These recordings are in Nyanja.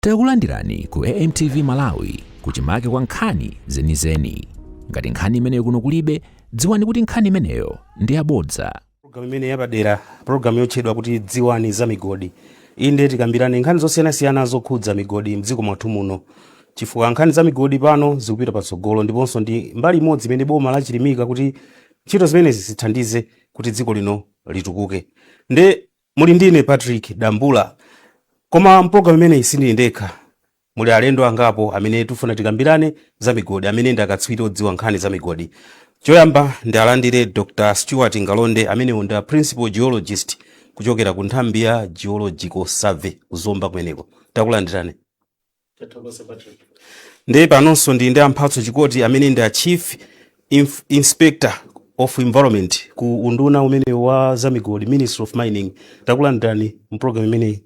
Takulandirani ku AMTV Malawi, kuchimake kwa nkhani zenizeni. Ngati nkhani imeneyo kuno kulibe, dziwani kuti nkhani imeneyo ndi yabodza. Programu imene yapadera, programu yotchedwa kuti Dziwani za Migodi. Inde, tikambirane nkhani zosiyanasiyana zokhudza migodi mdziko mwathu muno, chifukwa nkhani za migodi pano zikupita patsogolo, ndiponso ndi mbali imodzi imene boma lachilimika kuti ntchito zimenezi zithandize kuti dziko lino litukuke. Nde muli ndine Patrick Dambula, koma mpologalamu imeneyi sindili ndekha. Muli alendo angapo amene tifuna tikambirane za migodi, amene ndi akatswiri odziwa nkhani za migodi. Choyamba ndi alandire Dr Stuart Ngalonde, amenewo ndi a principal geologist kuchokera ku nthambi ya Geological Survey kuzomba kumeneko. Takulandirani. Ndi panonso ndi Amphatso Chikoti, amene ndi a chief inspector of environment ku unduna umene wa za migodi, Ministry of Mining. Takulandirani mpologalamu imeneyi.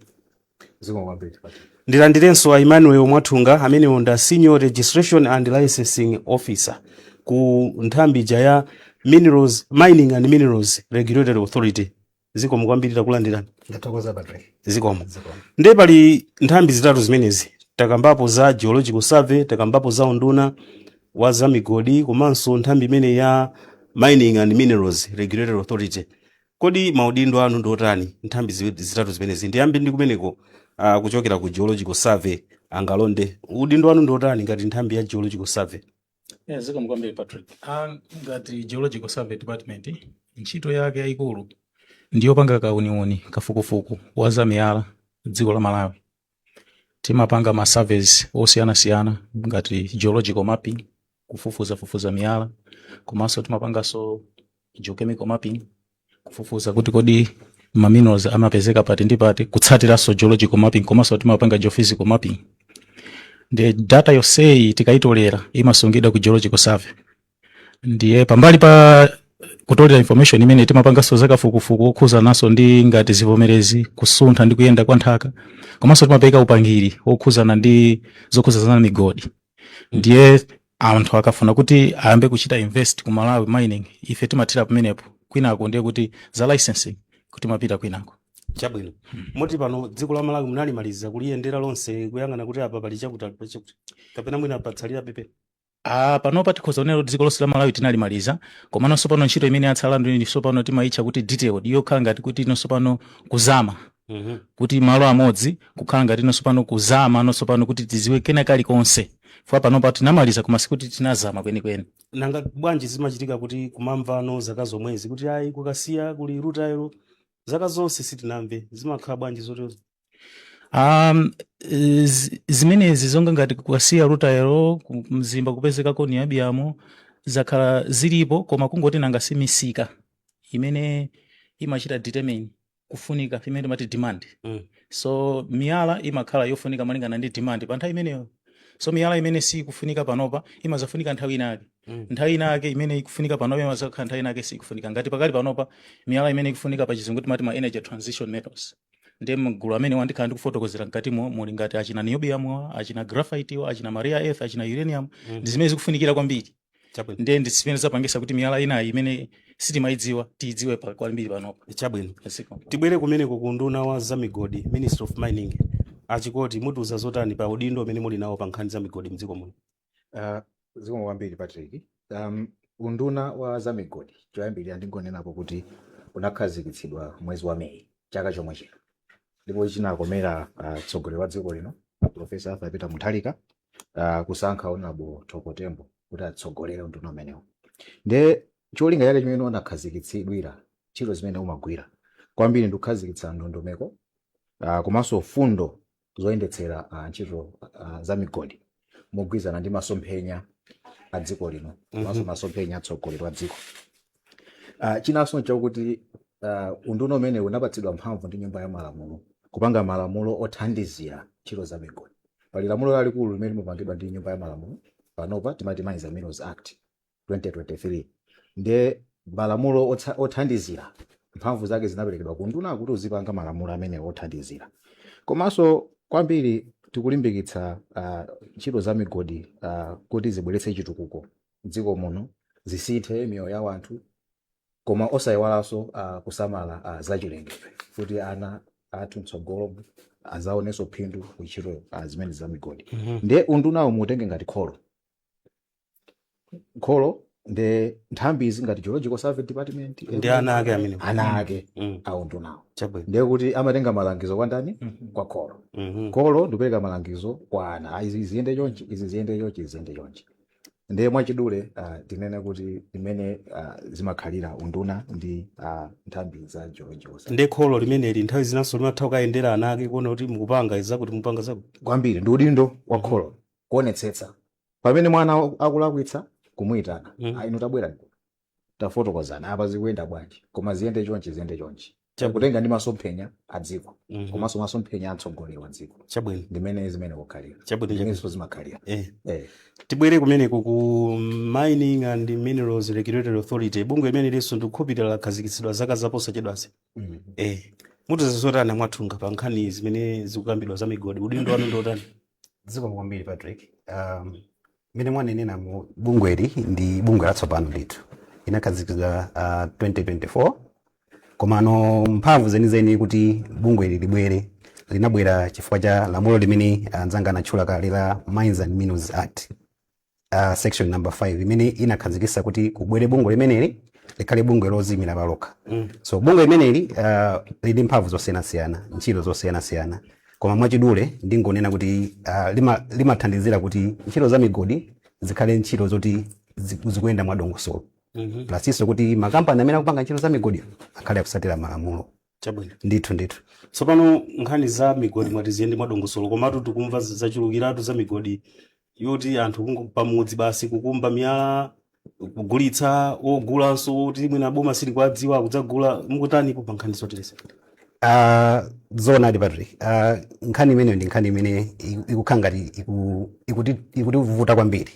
Zikomo kwambiri, Patrick. Ndilandirenso a Emmanuel Mwathunga, amenewo ndi a senior registration and licensing officer ku nthambi ija ya Minerals, Mining and Minerals Regulatory Authority. Zikomo kwambiri, takulandirani. Ndathokoza, Patrick. Zikomo. Zikomo. Nde pali nthambi zitatu zimenezi takambapo, za Geological Survey, takambapo za unduna wa za migodi, komanso nthambi imene ya Mining and Minerals Regulatory Authority. Kodi maudindo anu ndi otani, nthambi zitatu zimenezi? Ndiyambe ndi kumeneko, kuchokera ku Geological Survey. Angalonde, udindo wanu ndi otani ngati nthambi ya Geological Survey? Yeah, zikomo kwambiri, Patrick. Ngati Geological Survey Department, ntchito yake yayikulu ndiyopanga kauniuni, kafukufuku wa za miyala dziko la Malawi. Timapanga ma surveys osiyanasiyana ngati geological mapping, kufufuzafufuza miyala, komanso timapanganso geochemical mapping, kufufuza kuti kodi ma minerals amapezeka pati ndi pati, kutsatiranso geological mapping, komanso timapanga geophysical mapping. Ndiye data yonseyi tikayitolera imasungidwa ku Geological Survey. Ndiye pambali pa kutolera information imene, timapanganso zakafukufuku okhuzananso ndi ngati zivomerezi, kusuntha ndi kuyenda kwa nthaka, komanso timapereka upangiri okhuzana ndi zokhuzana migodi. Ndiye anthu akafuna kuti ayambe kuchita invest ku Malawi mining, ife timathira pamenepo. Kwinako ndiye kuti za licensing, kuti mapita kwinako. Chabwino. Moti pano dziko la Malawi munalimaliza kuliyendera lonse, kuyang'ana kuti apa pali chakuti, apa chakuti, kapena mwina patsalira pepe? Ah, panopa tikhoza kunena kuti dziko lonse la Malawi tinalimaliza, komanso pano ntchito imene yatsala ndi pano timayitcha kuti detailed, yokhala ngati kuti inonso pano kuzama, kuti malo amodzi kukhala ngati inonso pano kuzama nonso pano kuti tiziwe kena kalikonse fwa. Panopa tinamaliza, koma sikuti tinazama kwenikweni. Nanga bwanji zimachitika kuti kumamvano zaka zomwezi kuti ayi, kukasiya kuli rutile, zaka zonse sitinamve? Zimakhala bwanji zotezo? Zimenezi zonga ngati kukasiya rutile, ku Mzimba kupezekako niobium, zakhala zilipo, koma kungoti nanga si misika imene imachita determine kufunika, imene timati demand. So miyala imakhala yofunika malingana ndi demand pa nthawi imeneyo. So miyala imene sikufunika panopa imazafunika nthawi inake. Nthawi inake imene ikufunika panopa imazakhala nthawi inake sikufunika. Ngati pakali panopa miyala imene ikufunika, pa Chizungu timati ma energy transition metals, ndiye mgulu amene wandikhala ndikufotokozera mkatimo muli ngati achina niobium, achina graphite, achina ma rare earth, achina uranium, ndi zimene zikufunikira kwambiri. Ndiye ndi zimene zapangisa kuti miyala inayi imene sitimayidziwa tiyidziwe kwambiri panopa. Chabwino. Zikomo. Tibwere kumeneko ku unduna wa za migodi, Ministry of Mining. Achikoti, mutiuza zotani pa udindo umene muli nawo pa nkhani za migodi mdziko muno? Zikomo kwambiri, Patrick. Unduna wa za migodi, choyambirira ndingonenapo kuti unakhazikitsidwa mwezi wa Meyi chaka chomwe chino, ndipo chinakomera mtsogoleri wa dziko lino, Professor Arthur Peter Mutharika, kusankha Honorable Thoko Tembo kuti atsogolere unduna umenewu. Ndiye cholinga chake chimene unakhazikitsidwira, ntchito zimene umagwira kwambiri ndikukhazikitsa ndondomeko komanso fundo zoyendetsera ntchito za migodi mogwirizana ndi masomphenya a dziko lino komanso masomphenya atsogoleri wa dziko. Chinanso nchakuti unduna umene unapatsidwa mphamvu ndi Nyumba ya Malamulo kupanga malamulo othandizira ntchito za migodi. Pali lamulo lalikulu limene limapangidwa ndi Nyumba ya Malamulo, panopa timati Mines and Minerals Act 2023. Ndiye malamulo othandizira, mphamvu zake zinaperekedwa ku nduna kuti uzipanga malamulo amene othandizira. Komanso kwambiri tikulimbikitsa ntchito za migodi kuti zibweretse chitukuko mdziko muno, zisinthe miyoyo ya anthu, koma osayiwalanso kusamala zachilengedwe, kuti ana athu mtsogolo Azaonenso phindu kuntchito zimene za migodi. Ndiye undunawo mutenge ngati kholo, kholo nde nthambi izi ngati Geological Survey Department. Ndi ana ake amene. Ana ake a undunawo. Ndiye kuti amatenga malangizo kwa ndani? Kwa kholo. Kholo ndikupereka malangizo kwa ana: "Ah, izi ziyende chonchi, izi ziyende chonchi, izi ziyende chonchi." Ndiye mwachidule tinene kuti imene zimakhalira unduna ndi nthambi za geological survey. Ndi kholo limeneli nthawi zinanso limatha kukayendera ana ake kuona kuti mukupanga zakuti, mukupanga zakuti. Kwambiri, ndi udindo wa kholo kuonetsetsa pamene mwana akulakwitsa, kumuyitana. "Ah, inu tabwera kuno, tafotokozana apa, zikuyenda bwanji? Koma ziyende chonchi, ziyende chonchi." Kutenga ndi masomphenya a dziko komanso masomphenya a mtsogoleri wa dziko. Ndimene zimene kukhalira. Ndimenso zimakhalira. Tibwere kumeneku ku Mining and Minerals Regulatory Authority, bungwe limene linso ndikukhulupirira lakhazikitsidwa zaka zaposachedwazi. Mutiuza zotani mwathunga pa nkhani zimene zikukambidwa za migodi? Udindo wanu ndi otani? Zikomo kwambiri, Patrick. Mene mwanenera mu bungweli, ndi bungwe latsopano ndithu, inakhazikitsidwa 2024, komano mphamvu zenizeni kuti bungweli libwere linabwera chifukwa cha lamulo limene anzanga anatchula kale la Mines and Minerals Act, section number 5, imene inakhazikitsa kuti kubwere bungwe limeneli, likhale bungwe loziyimira palokha. So bungwe limeneli lili mphamvu zosiyanasiyana, ntchito zosiyanasiyana, koma mwachidule ndingonena kuti limathandizira kuti ntchito za migodi zikhale ntchito zoti zikuyenda mwadongosolo, plus inso kuti makampani amene akupanga ntchito za migodi akhale akusatira malamulo. Ndithu. Tsopano nkhani za migodi mwati ziyende mwadongosolo, komatu tikumva zachulukiratu za migodi yoti anthu pamudzi basi kukumba miyala, kugulitsa, ogulanso kuti mwina boma silikuwadziwa kudzagula. Mukutanipo pa nkhani zotereza? Zoonadi, Patrick. Nkhani imeneyo ndi nkhani imene ikukhala ngati ikutivuta kwambiri,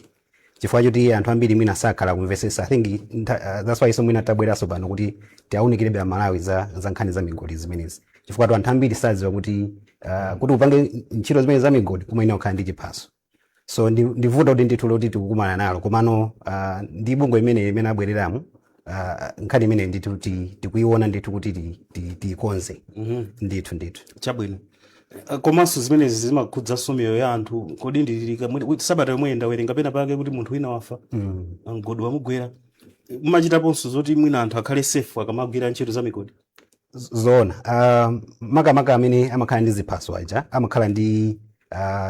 chifukwa choti anthu ambiri mwina sakhala kumvesesa. I think that's why so mwina tabweranso pano kuti tiawunikirebe Amalawi za nkhani za migodi zimenezi, chifukwa tu anthu ambiri sadziwa kuti upange ntchito zimene za migodi umayenera kukhala ndi chiphaso. So ndi vuto kuti ndithu loti tikukumana nalo, komano ndi bungwe imene abwereramo, nkhani imene ndithu tikuiona ndithu kuti tiikonze. Ndithu. Chabwino. Komanso zimenezi zimakhudzanso miyoyo ya anthu. Kodi ndilika sabata yomwe ndawerenga pena pake kuti munthu wina wafa, mgodi wamugwera. Mumachitaponso zoti mwina anthu akhale safe akamagwira ntchito za migodi? Zoona. Makamaka amene amakhala ndi ziphaso aja amakhala ndi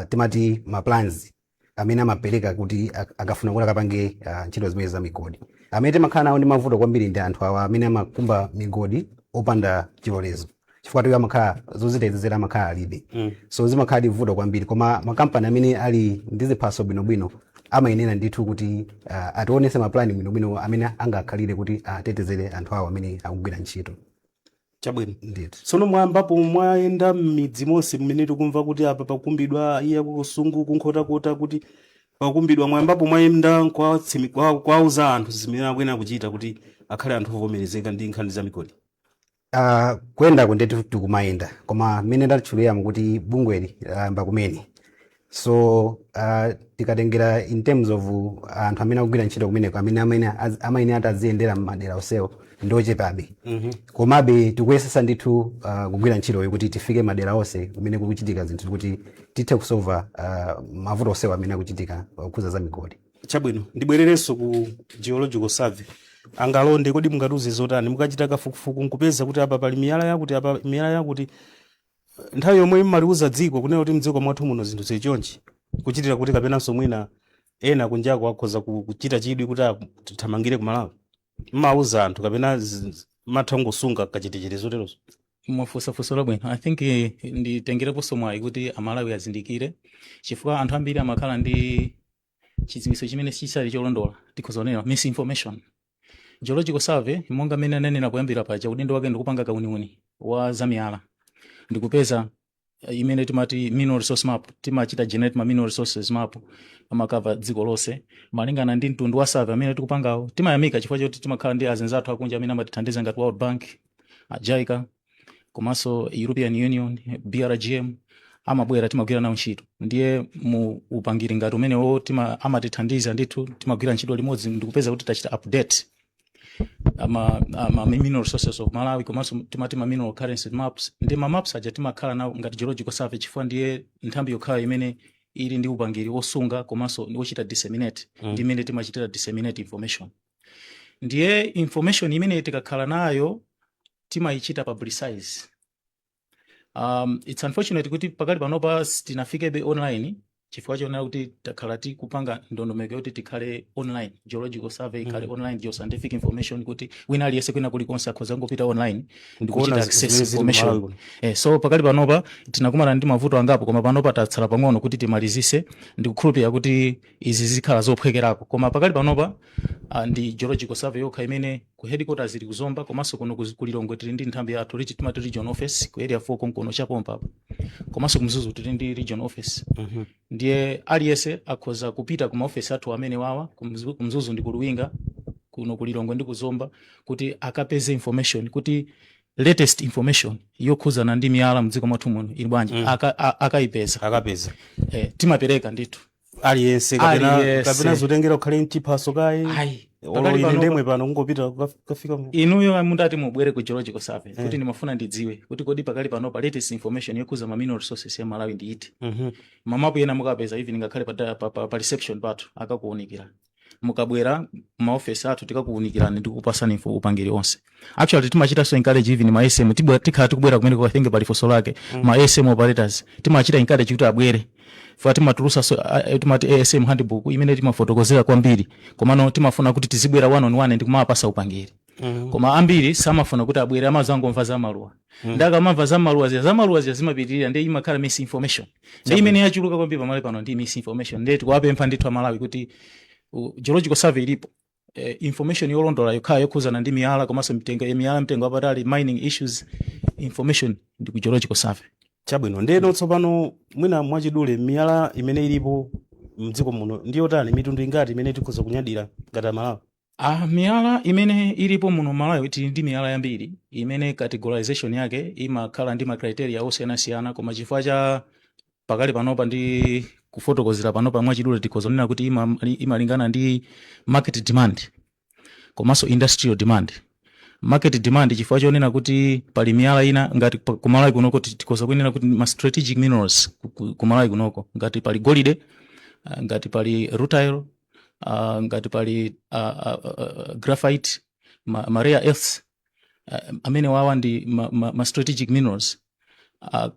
timati ma plans amene amapereka kuti akafuna kuti akapange ntchito zimene za migodi. Amene timakhala nawo ndi mavuto kwambiri ndi anthu awa amene amakumba migodi opanda chilolezo, chifukwa tiwo amakhala zozitetezera amakhala alibe. So zimakhala ndi vuto kwambiri, koma makampani amene ali ndi ziphaso bwinobwino amayenera ndithu kuti ationese maplani bwinobwino amene angakhalire kuti atetezere anthu awo amene akugwira ntchito. Ndithu. Tsono mwambapo mwayenda m'midzi monse mmene tikumva kuti apa pakumbidwa, iya kusungu, kunkhotakota kuti pakumbidwa, mwambapo mwayenda kwauza anthu zimene akuyenera kuchita kuti akhale anthu ovomerezeka ndi nkhani za migodi? Kuyendako ndithu tikumayenda, koma mmene ndatchuliramo kuti bungweli layamba kumene, so tikatengera in terms of anthu amene akugwira ntchito kumeneko amene amayenera ati aziyendera m'madera onsewo ndi ochepabe. Komabe tikuyesesa ndithu kugwira ntchitoyo kuti tifike madera onse kumene kukuchitika zinthu, kuti tithe kusolva mavuto onsewo amene akuchitika kukhuza za migodi. Chabwino, ndibwererenso ku Geological Survey. Angalonde, kodi mungatiuze zotani? Mukachita kafukufuku nkupeza kuti apa pali miyala yakuti, apa miyala yakuti, nthawi yomwe mmaliuza dziko kunena kuti mdziko mwathu muno zinthu zili chonchi, kuchitira kuti kapenanso mwina ena kunjako akhoza kuchita chidwi kuti tithamangire ku Malawi, mmauza anthu kapena matha kungosunga kachitechete zoterozo? Mwafunsa funso labwino. I think nditengereponso mwayi kuti Amalawi azindikire, chifukwa anthu ambiri amakhala ndi chidziwitso chimene chisali cholondola, tikhoza kunena misinformation. Geological Survey, monga mmene ananena kuyambira paja, udindo wake ndikupanga kauniuni wa zamiyala ndikupeza imene timati mineral resource map. Timachita generate ma mineral resources map, amakava dziko lonse malingana ndi mtundu wa survey amene tikupangawo. Timayamika chifukwa choti timakhala ndi azinzathu akunja amene amatithandiza ngati World Bank, JICA, komanso European Union, BRGM, amabwera, timagwira nawo ntchito. Ndiye mu upangiri ngati umenewo amatithandiza ndithu, timagwira ntchito limodzi ndikupeza kuti tachita update Ama mineral resources of Malawi, komanso timati ma mineral currency maps. Ndi ma maps aja timakhala nawo ngati Geological Survey, chifukwa ndiye nthambi yokhayo imene ili ndi upangiri wosunga komanso wochita disseminate. Ndi imene timachitira disseminate information. Ndiye information imene tikakhala nayo timayichita publicize. It's unfortunate kuti pakali panopa sitinafikebe online, chifukwa chonena kuti takhala tikupanga ndondomeko yoti tikhale online, Geological Survey ikhale online, geoscientific information, kuti wina aliyense kwina kulikonse akhoza kungopita online ndikuchita Kuona access zimene zili information. Malawi kuno. So pakali panopa tinakumana ndi mavuto angapo, koma panopa tatsala pang'ono kuti timalizise. Ndikukhulupirira kuti izi zikhala zophwekerako. Koma pakali panopa ndi Geological Survey yokha imene ku headquarters ili kuzomba, komanso kuno ku Lilongwe tili ndi nthambi yathu, timati region office ku Area 4 konkono chapompa apa, komanso kumzuzu tili ndi region office. Ndiye aliyense akhoza kupita ku maofesi athu amene wawa kumzuzu ndi kuluwinga, kuno kulilongwe ndi kuzomba, kuti akapeze information, kuti latest information yokhuzana ndi miyala mdziko mwathu muno ili bwanji. Akayipeza. Akapeza. Timapereka ndithu. Aliyense kapena Aliyense. kapena zotengera ukhale mchiphaso kayi? Ayi. Olo Pakali ine panopa- ndemwe pano kungopita kukafika Inuyo mundati mubwere ku Geological Survey kuti ndimafuna ndidziwe kuti kodi pakali panopa latest information yokhuza ma mineral resources ya Malawi ndi iti, mamapu ena mukapeza, even ngakhale pa reception pathu akakuunikira. Mukabwera maofesi athu tikakuunikirani ndi kukupasani info, upangiri onse. Actually timachitanso encourage even ma ASM. Tikhala tikubwera kumene, I think pali funso lake. Ma ASM operators timachita encourage kuti abwere fa timatulusa, so timati ASM handbook imene timafotokozera kwambiri, komano timafuna kuti tizibwera one on one ndi kumapasa upangiri. Koma ambiri samafuna kuti abwere, amazangomva za maluwa. Ndi akamamva za maluwa ziya, za maluwa ziya zimapitirira, ndi imakhala misinformation. Ndi imene yachuluka kwambiri pamalo pano ndi misinformation. Ndiye tikuwapempha ndithu Amalawi kuti Geological Survey ilipo, information yolondola yokhala yokhuzana ndi miyala komanso mitengo ya miyala, mtengo wapatali, mining issues, information ndi ku Geological Survey. Chabwino. Ndeno tsopano mwina mwachidule, miyala imene ilipo mdziko muno ndiyotani? Mitundu ingati imene tikhoza kunyadira ngati Amalawi? Miyala imene ilipo muno Malawi, tili ndi miyala yambiri imene categorization yake imakhala ndi ma criteria osiyanasiyana, koma chifukwa cha pakali panopa ndi kufotokozera panopa mwachidule, tikhoza kunena kuti imalingana ndi market demand komanso industrial demand. Market demand chifukwa chonena kuti pali miyala ina ngati ku Malawi kunoko tikhoza kunena kuti ma strategic minerals ku Malawi kunoko ngati pali golide, ngati pali rutile, ngati pali graphite, ma rare earths, amene wawa ndi ma strategic minerals,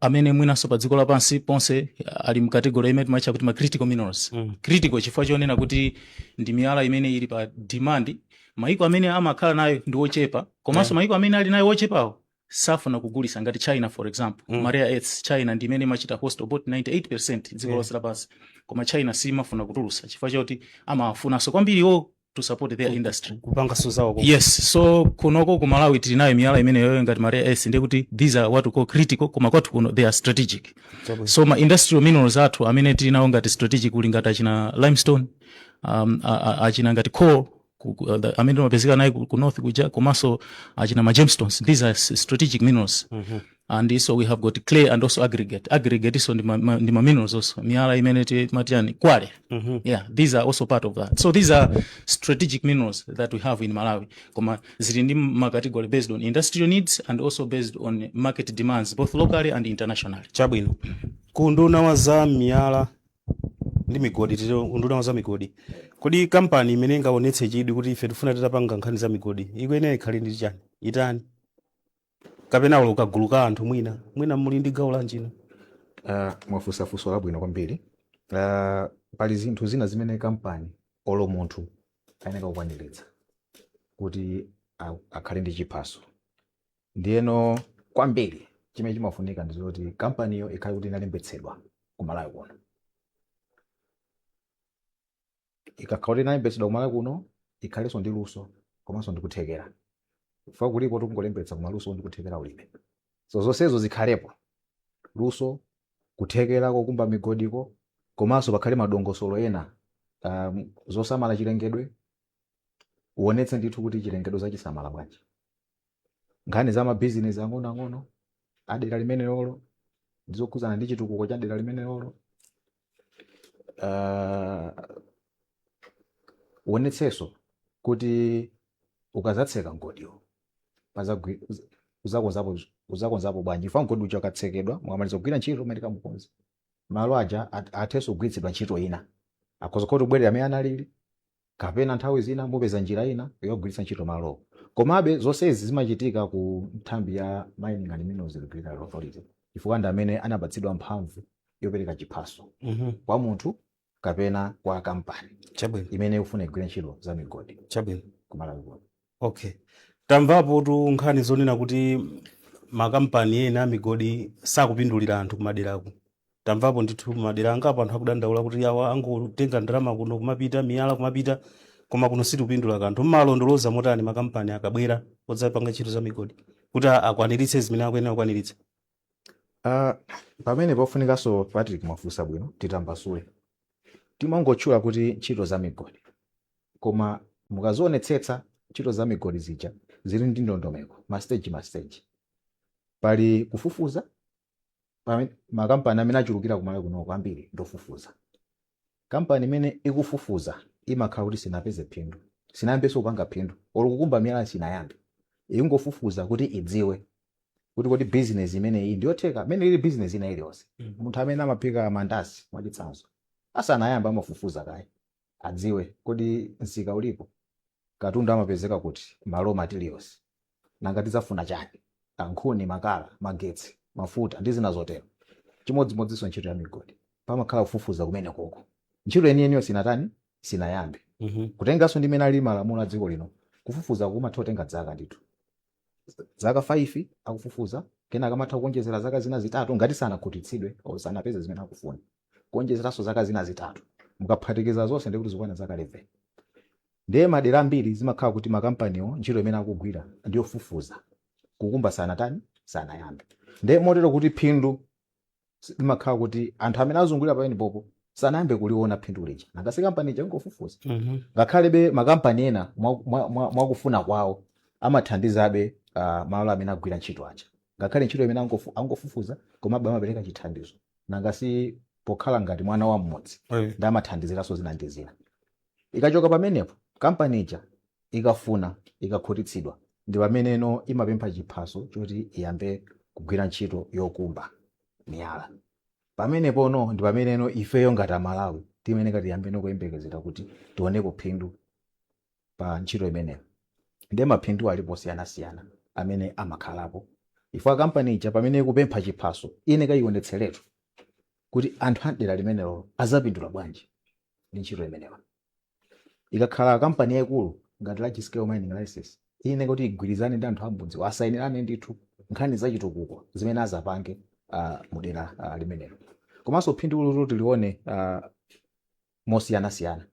amene mwinanso pa dziko lapansi ponse ali m'category imene timatcha kuti ma critical minerals. Critical chifukwa chonena kuti ndi miyala imene ili pa demand, maiko amene amakhala nayo ndi ochepa, komanso maiko amene ali nayo ochepawo safuna kugulisa, ngati China for example. Ma rare earths, China ndi imene imachita host about 98% dziko lonse lapansi, koma China simafuna kutulusa chifukwa choti amawafunanso kwambiriwo to support their industry. Kupanga zawo. Yes, so kunoko ku Malawi tili nayo miyala imeneyo ngati ma rare earths, ndiye kuti these are what we call critical, koma kwathu kuno they are strategic. So ma industrial minerals athu amene tili nawo ngati strategic kuli ngati achina limestone, achina ngati coal amene timapezeka naye ku north kuja, komanso achina ma gemstones. These are strategic minerals. And so we have got clay and also aggregate. Aggregate iso ndi ma minerals also, miyala imene timati yani, kwale. Yeah, these are also part of that. So these are strategic minerals that we have in Malawi, koma zili ndi ma category based on industrial needs and also based on market demands, both locally and internationally. Chabwino. Ku unduna wa za miyala ndi migodi, tito unduna wa za migodi, kodi kampani imene ingaonetse chidwi kuti ife tifuna titapanga nkhani za migodi ikuyenera ikhale ndi chani, itani, kapena ulo kagulu ka anthu? Mwina muli ndi gawo lanji ino? Mwafunsa funso labwino kwambiri. Pali zinthu zina zimene kampani olo munthu ayenera kukwaniritsa kuti akhale ndi chiphaso. Ndiyeno kwambiri chimene chimafunika ndi zoti kampaniyo ikhale kuti inalembetsedwa ku Malawi kuno. Ikakhala kuti inalembetsedwa ku Malawi kuno, ikhalenso ndi luso komanso ndi kuthekera, chifukwa kulipo tikungolembetsa koma luso ndi kuthekera ulibe. So zonsezo zikhalepo, luso, kuthekera kokumba migodiko, komanso pakhale madongosolo ena, zosamala chilengedwe, uonetse ndithu kuti chilengedwe zachisamala bwanji, nkhani za mabizinesi ang'onoang'ono adera limene lolo ndizokhuzana ndi chitukuko cha dera limene lolo, uonetsenso kuti Ukazatseka mgodiwo, uzakonzapo bwanji? Ifa mgodi uja ukatsekedwa, mukamaliza kugwira ntchito, umene kamukonza malo aja athenso kugwiritsidwa ntchito ina, akhoza kuti kubwerera amene analili, kapena nthawi zina mupeza njira ina yogwiritsa ntchito malowo. Komabe zonsezi zimachitika ku nthambi ya Mining and Minerals Regulatory Authority, chifukwa ndi amene anapatsidwa mphamvu yopereka chiphaso kwa munthu kapena kwa kampani imene ikufuna igwire ntchito za migodi kumalawi kuno. Okay, tamvapo tu nkhani zonena kuti makampani ena migodi sakupindulira anthu kumaderako. Tamvapo ndithu madera angapo anthu akudandaula kuti awa angotenga ndalama kuno kumapita, miyala kumapita, koma kuno sitikupindula kanthu. Mmalondoloza motani makampani akabwera odzapanga ntchito za migodi kuti akwaniritse zimene akuyenera kukwaniritsa? Pamene pofunikanso, Patrick, mwafunsa bwino, titambasule. Timangotchula kuti ntchito za migodi, koma mukazionetsetsa ntchito za migodi zija zili ndi ndondomeko, ma stage ma stage. Pali kufufuza. Makampani amene achulukira kumalawi kuno kwambiri ndofufuza. Kampani imene ikufufuza imakhala kuti sinapeze phindu, sinayambenso kupanga phindu, olo kukumba miyala sinayambe. Ingofufuza kuti idziwe kuti kodi business imeneyi ndiyotheka, imene ili business ina iliyonse. Munthu amene amaphika mandasi, mwachitsanzo, asanayambe amafufuza kaye, adziwe kodi msika ulipo, katundu amapezeka kuti, ma raw materials, nanga tidzafuna chani, nkhuni, makala, magetsi, mafuta ndi zina zotero. Chimodzimodzinso ntchito ya migodi, pamakhala kufufuza kumene koko, ntchito yeniyeniyo sinatani, sinayambe. Kutenganso ndi imene ali malamulo a dziko lino, kufufuza kumatha kutenga zaka ndithu, zaka 5 akufufuza, kenaka amatha kuonjezera zaka zina 3 ngati sanakhutitsidwe o sanapeze zimene akufuna, kuonjezeranso zaka zina 3. Mukaphatikiza zonse ndikuti zikwana zaka 11. Ndiye madera ambiri zimakhala kuti makampaniwo ntchito imene akugwira ndiyofufuza, kukumba sanatani, sanayambe. Ndiye motero kuti phindu limakhala kuti anthu amene azungulira pamene popo sanayambe kuliona phindu lija, nanga si kampani ija ingofufuza. Ngakhalebe makampani ena mwakufuna kwawo amathandizabe malo amene agwira ntchito aja, ngakhale ntchito imene angofufuza, komabe amapereka chithandizo, nanga si pokhala ngati mwana wa mmudzi, ndi amathandiziranso zina ndi zina. Ikachoka pamenepo, kampani ija ikafuna, ikakhutitsidwa, ndi pameneno imapempha chiphaso choti iyambe kugwira ntchito yokumba miyala. Pamenepono ndi pameneno ifeyo ngati Amalawi timene tiyambeno kuyembekezera kuti tioneko phindu pa ntchito imeneyo. Ndiye maphindu alipo osiyanasiyana amene amakhalapo. Ifo kampani ija pamene ikupempha chiphaso ine kayionetseretu kuti anthu a dera limenelo azapindula bwanji ndi ntchito imeneyo. Ikakhala kampani yayikulu ngati large scale mining license, ine kuti igwirizane ndi anthu amudzi, asayinirane ndithu nkhani zachitukuko zimene azapange mudera limenelo. Komanso phindu lolo tilione mosiyanasiyana.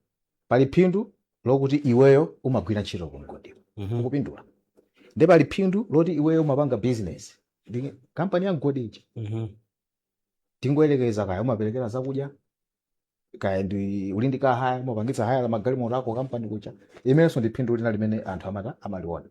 Pali phindu lokuti iweyo umagwira ntchito ku mgodi, ukupindula, ndi pali phindu loti iweyo umapanga business ndi kampani ya mgodi ija. Tingoyerekeza, kaya umaperekera zakudya, kaya ndi uli ndi car hire, umapangitsa hire magalimoto ako kampani kuja, imenenso ndi phindu lina limene anthu amata amaliona,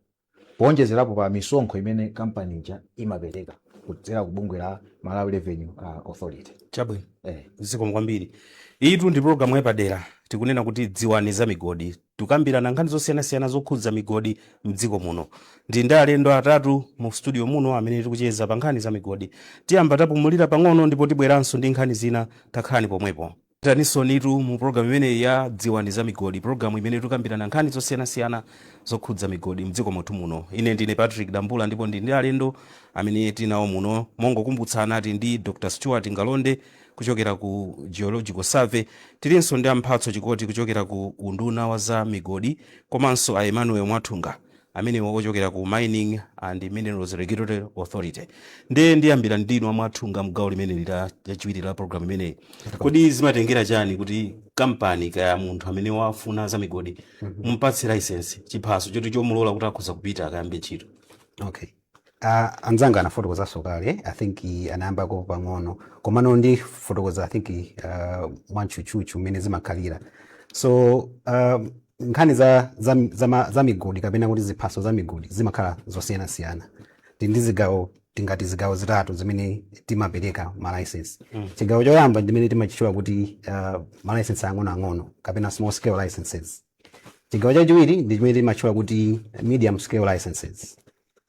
powonjezerapo pa misonkho imene kampani ija imapereka kudzera ku bungwe la Malawi Revenue Authority. Chabwino. Eh. Zikomo kwambiri. Itu ndi programu yapadera, tikunena kuti Dziwani za Migodi. Tikambirana nkhani zosiyanasiyana zokhudza migodi mdziko muno. Ndi alendo atatu mu studio muno amene tikucheza pa nkhani za migodi. Tiyamba tapumulira pang'ono ndipo tibweranso ndi nkhani zina. Takhalani pomwepo. Tanisonitu mu programu imeneyi ya Dziwani za Migodi, programu imene tikambirana nkhani zosiyanasiyana zokhudza migodi mdziko mwathu muno. Ine ndine Patrick Dambula ndipo ndi ndi alendo amene tinawo muno. Mongokumbutsana, ati ndi Dr Stuart Ngalonde kuchokera ku Geological Survey, tilinso ndi Amphatso Chikoti kuchokera ku unduna wa za migodi, komanso a Emmanuel Mwathunga amenewo ochokera ku Mining and Minerals Regulatory Authority. Ndiye ndiyambira ndinu amwathunga mgawo limeneli la lachiwiri la programu imeneyi. Kodi zimatengera chani kuti kampani kaya munthu amene wafuna za migodi mumpatse license, chiphaso choti chomulola kuti akhoza kupita akayambe ntchito? Okay, anzanga anafotokozanso kale, I think anayambako pang'ono, komano ndifotokoza, I think, mwantchutchutchu mmene zimakhalira. So nkhani za migodi kapena kuti ziphaso za migodi zimakhala zosiyanasiyana. Tili ndi zigawo, tingati zigawo zitatu zimene timapereka ma license. Chigawo choyamba ndimene timachitchula kuti ma license ang'onoang'ono kapena small scale licenses. Chigawo chachiwiri ndi chimene timatchula kuti medium scale licenses.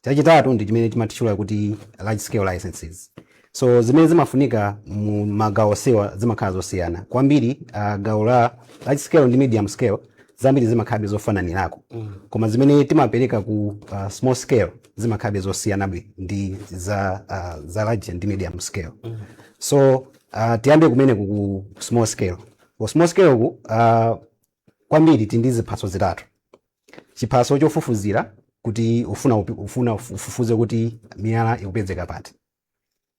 Chachitatu ndi chimene timatchula kuti large scale licenses. So zimene zimafunika mu magawo onsewa zimakhala zosiyana kwambiri. Gawo la large scale ndi medium scale zambiri zimakhalabe zofananirako, koma zimene timapereka ku small scale zimakhalabe zosiyanabe ndi za large ndi medium scale. So tiyambe kumene ku small scale. Ku small scale ku kwambiri tili ndi ziphaso zitatu. Chiphaso chofufuzira, kuti ufuna ufufuze kuti miyala ikupezeka pati,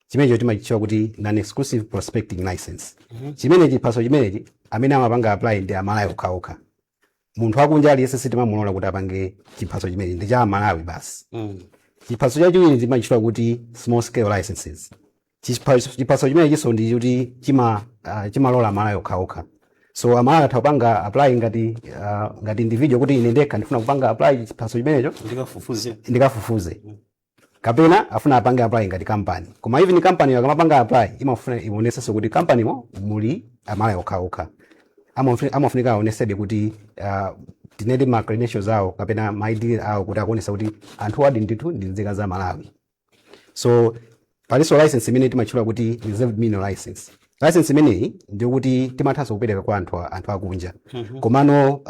chimenecho timachitchula kuti non-exclusive prospecting license. Chimene chiphaso chimenechi, amene amapanga apply ndi Amalawi okhaokha. Munthu akunja aliyense sitimamulola kuti apange chiphaso chimenechi, ndi cha Amalawi basi. Chiphaso chachiwiri timachitchula kuti small scale licenses. Chiphaso chimenechinso ndi kuti chimalola Amalawi okhaokha. So Amalawi atha kupanga apply ngati individual, kuti ine ndekha ndifuna kupanga apply chiphaso chimenecho ndikafufuze. Ndikafufuze, kapena afuna apange apply ngati company. Koma even company akamapanga apply, imafuna ionesenso kuti company mo muli Amalawi okhaokha. Amafunika aonesebe kuti tinene ma credentials awo kapena ma ID awo, kuti akuonesa kuti anthu adi ndithu ndi nzika za Malawi. So palinso license imene timatchula kuti reserved mineral license. License imeneyi ndikuti timathanso kupereka kwa anthu akunja, komano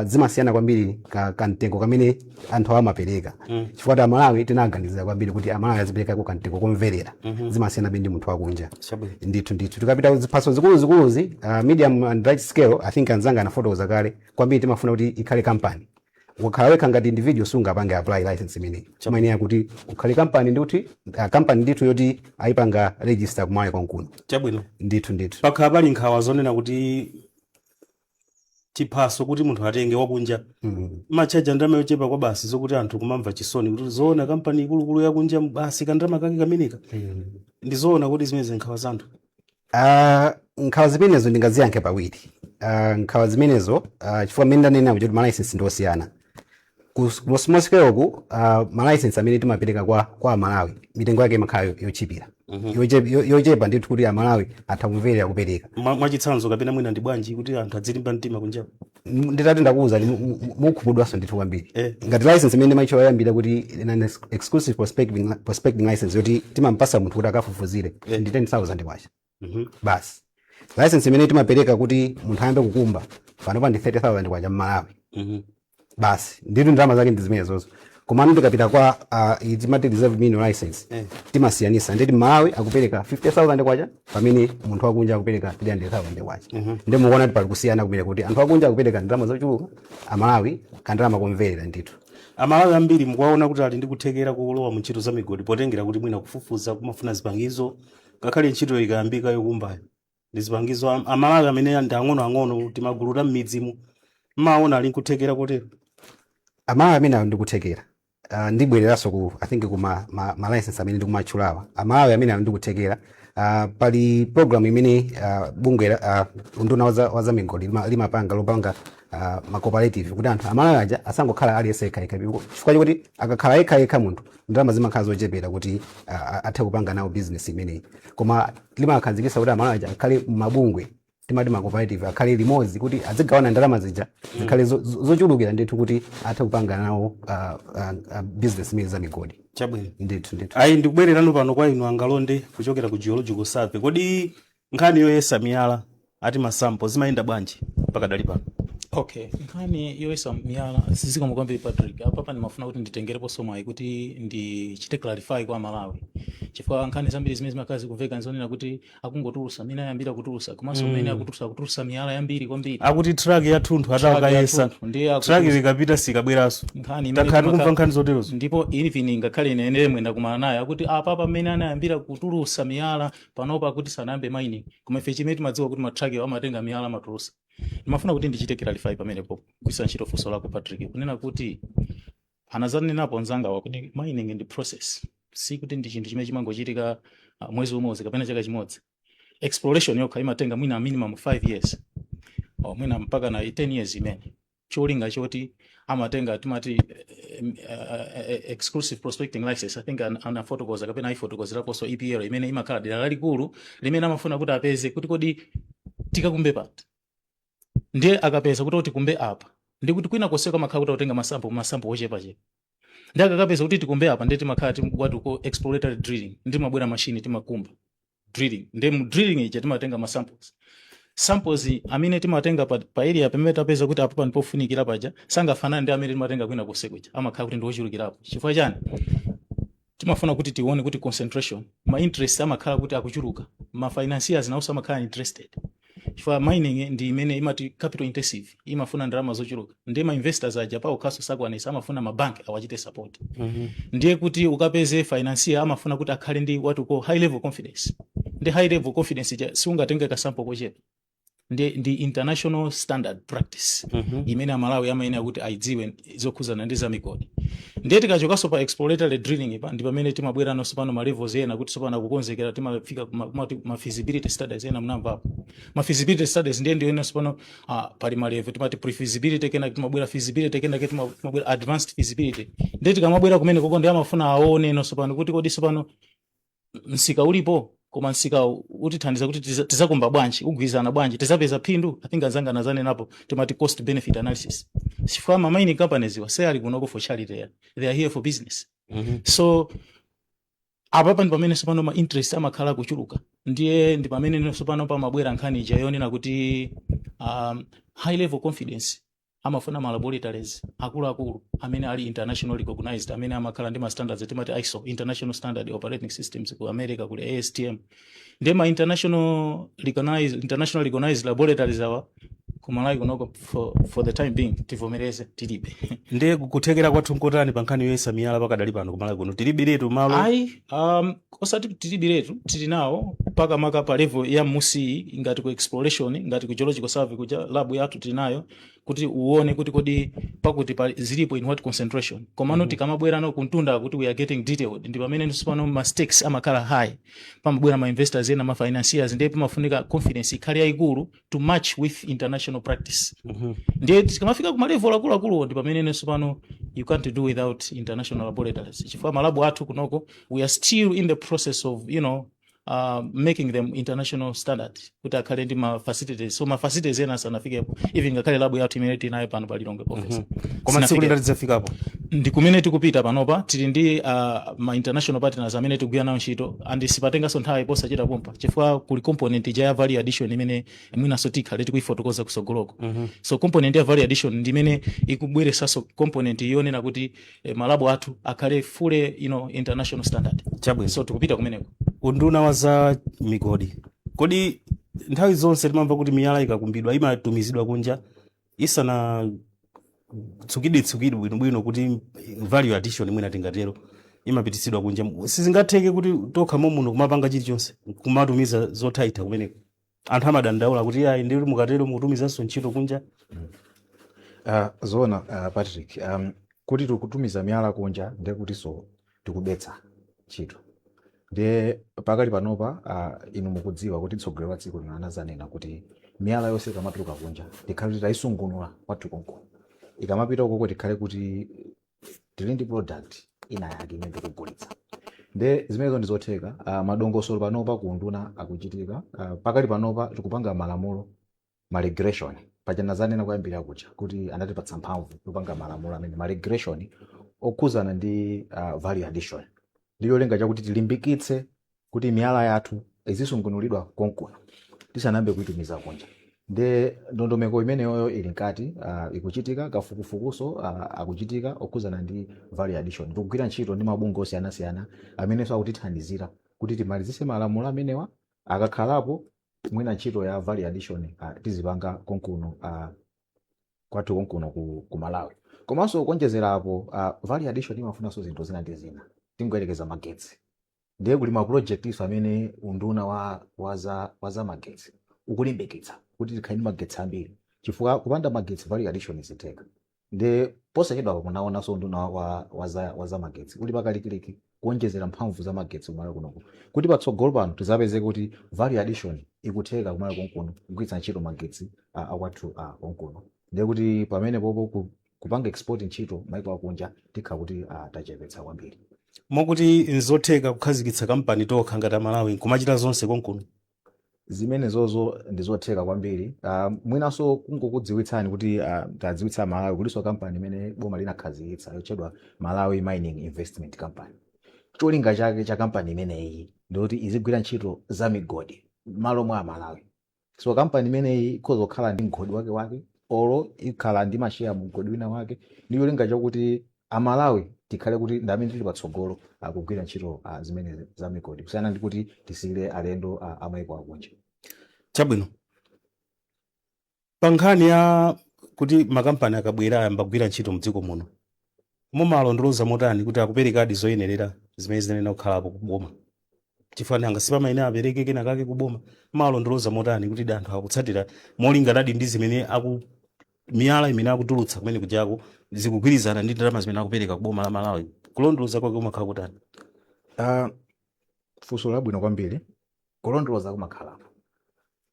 zimasiyana kwambiri kamtengo kamene anthu amapereka, chifukwa kuti Amalawi tinaganizira kwambiri kuti Amalawi aziperekako kamtengo komverera. Zimasiyana ndi munthu wakunja. Chabwino. Ndithu ndithu. Tikapita ziphaso zikuluzikuluzi, medium and large scale, I think anzanga anafotokoza kale kwambiri, timafuna kuti ikhale company. Ukakhala wekha ngati individual, sungapange apply license imeneyi. Chimayenera kuti ukhale company, ndikuti company ndithu yoti ayipanga register kumalawi konkuno. Chabwino. Ndithu ndithu. Pakhala pali nkhawa zonena kuti chiphaso kuti munthu atenge wakunja machaja ndalama yochepa kwa basi, zokuti anthu kumamva chisoni kuti zoona kampani ikulukulu yakunja basi kandalama kake kameneka? Ndi zoona kuti zimene nkhawa za anthu? Nkhawa zimenezo ndingaziyankhe pawiri. Nkhawa zimenezo, chifukwa mmene ndanena kuti ma license ndi osiyana, ku small scale ku ma license amene timapereka kwa Amalawi, mitengo yake imakhala yochipira, yochepa ndithu, kuti Amalawi atha kumverera kupereka. Mwachitsanzo kapena mwina ndi bwanji kuti anthu adzilimba mtima kunja? Nditati ndakuwuza, mukhumudwanso ndithu kwambiri. Ngati license imene ndimaitchula yoyambira kuti non exclusive prospecting license, yoti timampasa munthu kuti akafufuzire, ndi 10,000 kwacha basi. License imene timapereka kuti munthu ayambe kukumba panopa ndi 30,000 kwacha mmalawi basi. Ndithu ndalama zake ndi zimenezozo. Komano tikapita kwa timati reserve mineral license, timasiyanisa nditi Malawi akupereka 50,000 kwacha, pamene munthu wakunja akupereka 300,000 kwacha. Ndi mukuona kuti pali kusiyana kumene, kuti anthu akunja akupereka ndalama zochuluka, Amalawi kandalama komverera ndithu. Amalawi ambiri mukuwaona kuti ali ndi kuthekera kulowa mu ntchito za migodi, potengera kuti mwina kufufuza kumafuna zipangizo, ngakhale ntchito ikayambika yokumbayo ndi zipangizo, Amalawi amene ndi ang'onoang'ono, timagulu ta m'midzimu, mmaona ali nkuthekera kotero? Amalawi amene ali ndikuthekera, ndibwereranso ku, I think, ku ma license amene ndikumatchulawa, Amalawi amene ali ndikuthekera, pali program imene bungwe unduna wa zamigodi limapanga, lopanga ma cooperative, kuti anthu Amalawi aja asangokhala aliyense yekhayekha, chifukwa chokuti akakhala yekhayekha munthu, ndalama zimakhala zochepera kuti athe kupanga nawo business imeneyi. Koma limakhazikitsa kuti Amalawi aja akhale mabungwe, timati ma cooperative, akhale limodzi kuti azigawana ndalama zija, zikhale zochulukira ndithu, kuti athe kupanga nawo business imene za migodi. Chabwino. Ndithu ndithu. Ayi, ndikubwererano pano kwa inu Angalonde kuchokera ku Geological Survey. Kodi nkhani yoyesa miyala, ati ma sample, zimayenda bwanji pakadali pano? Okay, nkhani yoyesa miyala, zikomo kwambiri Patrick. Apapa ndimafuna kuti nditengereponso mwayi kuti ndichite clarify kwa Malawi, chifukwa nkhani zambiri zimene zimakhala zikumveka nzonena kuti akungotulusa, amene ayambira kutulusa, komanso mmene akutulusa, akutulusa miyala yambiri kwambiri. Akuti truck yathunthu Truck atawakayesa yathunthu, ndiye truck akutulusa. likapita sikabweranso. Nkhani imene Takhala tikumva nkhani zoterozo. Ndipo even ngakhale ine ene ndakumana naye, akuti apapa mmene anayambira kutulusa miyala, panopa akuti sanayambe mining, koma ife chimene timadziwa kuti ma truck amatenga miyala, amatulusa. Ndimafuna kuti ndichite clarify pamenepo, kugwiritsa ntchito funso lako Patrick, kunena kuti anazanenapo mzangawa kuti mining ndi process, sikuti ndi chinthu chimene chimangochitika mwezi umodzi kapena chaka chimodzi. Exploration yokha imatenga mwina minimum 5 years or mwina mpaka na 10 years, imene cholinga choti amatenga timati exclusive prospecting license. I think anafotokoza kapena ayifotokozeraponso EPL, imene imakhala dera lalikulu limene amafuna kuti apeze kuti kodi tikakumbe pati. Ndiye akapeza kuti tikumbe apa, Ndikuti kwina konseko amakhala kuti akutenga masample, masample ochepachepa. Ndi akakapeza kuti tikumbe apa, ndi timakhala what we call exploratory drilling. Ndi mabwera machine, timakumba, drilling. Ndi mu drilling ija timatenga ma samples. Samples amene timatenga pa area pamene tapeza kuti apo panipofunikira paja sangafanane ndi amene timatenga kwina konseko kuja, amakhala kuti ndi ochulukirapo. Chifukwa chani? Timafuna kuti tione kuti concentration, ma interest amakhala kuti akuchuluka, ma financiers nawonso amakhala interested, chifukwa mining ndi imene imati capital intensive, imafuna ndalama zochuluka. Ndiye ma investors aja pawo khaso sakwanisa, amafuna mabanki awachite support. Ndiye kuti ukapeze financier, amafuna kuti akhale ndi what we call high level confidence. Ndi high level confidence ija siungatenge kasample kochepa. Ndi international standard practice imene Amalawi amayenera kuti aidziwe zokhuzana ndi zamigodi. Ndiye tikachokanso pa exploratory drilling pa, ndi pamene timabwera nonso pano ma levels ena kuti tsopano akukonzekera, timafika ma feasibility studies ena munamvapo. Ma feasibility studies ndiye ndiyo inenso pano pali ma level, timati pre-feasibility, kena timabwera feasibility, kena timabwera advanced feasibility. Ndiye tikamabwera kumene koko, ndi amafuna aone nonso pano kuti kodi tsopano msika ulipo, koma msika utithandiza kuti tizakumba bwanji, ugwirizana bwanji, tizapeza phindu. I think anzanga nazanenapo, timati cost benefit analysis, chifukwa ma mining companies iwa se ali kunoko for charity ya, they are here for business. So apapa ndi pamene sopano ma interest amakhala kuchuluka. Ndiye ndi pamene sopano pamabwera nkhani ija yonena kuti high level confidence amafuna ma laboratories akuluakulu amene ali international recognized, amene amakhala ndi ma standards timati ISO, International Standard Operating Systems. Ku America kuli ASTM. Ndiye ma international recognized laboratories awa ku Malawi kunoko for the time being, tivomereze, tilibe. Ndiye kuthekera kwathu nkotani pa nkhani yoyesa miyala pakadali pano kumalawi kuno? Tilibiretu malo? Ayi, osati tilibiretu, tili nawo mpaka maka pa level ya musi, ngati ku exploration, ngati ku Geological Survey kuja, lab yathu tili nayo kuti uone kuti kodi pakuti pa zilipo, in what concentration. Komano tikamabwera no kuntunda kuti we are getting detailed, ndi pamene tsopano ma stakes amakhala high, pamabwera ma investors ena, ma financiers. Ndiye pamafunika confidence ikhale yayikulu to match with international practice. Ndiye tikamafika kuma level akuluakulu, ndi pamene tsopano you can't do without international laboratories, chifukwa malab athu kunoko we are still in the process of making them international standard, kuti akhale ndi ma facilities. So ma facilities ena asanafikepo, even ngakhale lab yathu imene tinayo pano pa Lilongwe office. Koma tsiku Sinafikepo. lina tidzafikapo. Ndi kumene tikupita panopa. Tili ndi ma international partners amene tikugwira nawo ntchito, and sipatenganso nthawi posachita pompa, chifukwa kuli component ija ya value addition imene mwinanso tikhale tikuifotokoza kusogoloko. So component ya value addition ndi imene ikubweresanso component yonena kuti malab athu akhale fully international standard. Chabwino. So tikupita kumeneko. Unduna wa za migodi, kodi nthawi zonse timamva kuti miyala ikakumbidwa imatumizidwa kunja isana tsukidwe bwinobwino, kuti value addition mwina tingatero, imapitisidwa kunja? Sizingatheke kuti tokha momuno kumapanga chilichonse, kumatumiza zothaitha kumeneko? Anthu amadandaula kuti ayi, ndikuti mukatero mukutumizanso ntchito kunja. Zoona, Patrick, kuti tikutumiza miyala kunja ndekutinso tikubetsa ntchito. Ndiye pakali panopa, inu mukudziwa kuti mtsogoleri wa dziko lino anazanena kuti miyala yonse ikamatuluka kunja tikhale kuti tayisungunula kwathu konko, ikamapita ukoko tikhale kuti tili ndi product ina yake imene tikugulitsa. Nde zimenezo ndi zotheka. Madongosolo panopa ku unduna akuchitika. Pakali panopa tikupanga malamulo, ma regulation. Paja nazanena kuyambira kuja kuti anatipatsa mphamvu kupanga malamulo amene, ma regulation okhuzana ndi value addition, ndi cholinga chakuti tilimbikitse kuti miyala yathu izisungunulidwa konkuno tisanayambe kuitumiza kunja. Nde ndondomeko imeneyoyo ili nkati, ikuchitika. Kafukufukuso akuchitika okhuzana ndi value addition. Tikugwira ntchito ndi mabungwe osiyanasiyana amenenso akutithandizira kuti timalizise malamulo amenewa. Akakhalapo, mwina ntchito ya value addition tizipanga konkuno, kwathu konkuno ku Malawi. Komanso kuonjezerapo, value addition imafunanso zinthu zina ndi zina, tingoyerekeza magetsi. Ndiye kuli ma project iso amene unduna wa za magetsi ukulimbikitsa kuti tikhale ndi magetsi ambiri, chifukwa kupanda magetsi value addition izitheka. Ndiye posachedwa munaonanso unduna wa za magetsi uli pakalikiliki kuonjezera mphamvu za magetsi kumalo kunoko, kuti patsogolo pano tizapeze kuti value addition ikutheka kumalo konkuno kugwiritsa ntchito magetsi akwathu konkuno. Ndiye kuti pamene popo kupanga export ntchito maiko akunja tikha kuti tachepetsa kwambiri. Mokuti nzotheka kukhazikitsa kampani tokha ngati Amalawi nkumachita zonse konkuno? Zimenezozo ndizotheka kwambiri. Mwinanso kungokudziwitsani kuti tadziwitsa Malawi kulinso kampani imene boma linakhazikitsa yotchedwa Malawi Mining Investment Company. Cholinga chake cha kampani imeneyi ndikuti izigwira ntchito za migodi malo mwa Malawi. So kampani imeneyi ikhoza kukhala ndi mgodi wake wake, olo ikhala ndi masheya mu mgodi wina wake, ndi cholinga chakuti Amalawi tikhale kuti ndi amene tili patsogolo akugwira ntchito zimene za migodi, kusiyana ndi kuti tisiyire alendo amayiko akunja. Chabwino, pa nkhani ya kuti makampani akabwera ayamba kugwira ntchito mdziko muno, mumalondoloza motani kuti akuperekadi zoyenerera zimene zinenera kukhalapo kuboma? Chifukwa nanga sipamaine apereke kenakake kuboma. Mumalondoloza motani kuti anthu akutsatira molinganadi ndi zimene aku miyala imene akutulutsa kumene kujako zikugwirizana ndi ndalama zimene akupereka kuboma la Malawi? Kulondoloza kwake kumakhala kutani? Funso labwino kwambiri. Kulondoloza kumakhalapo.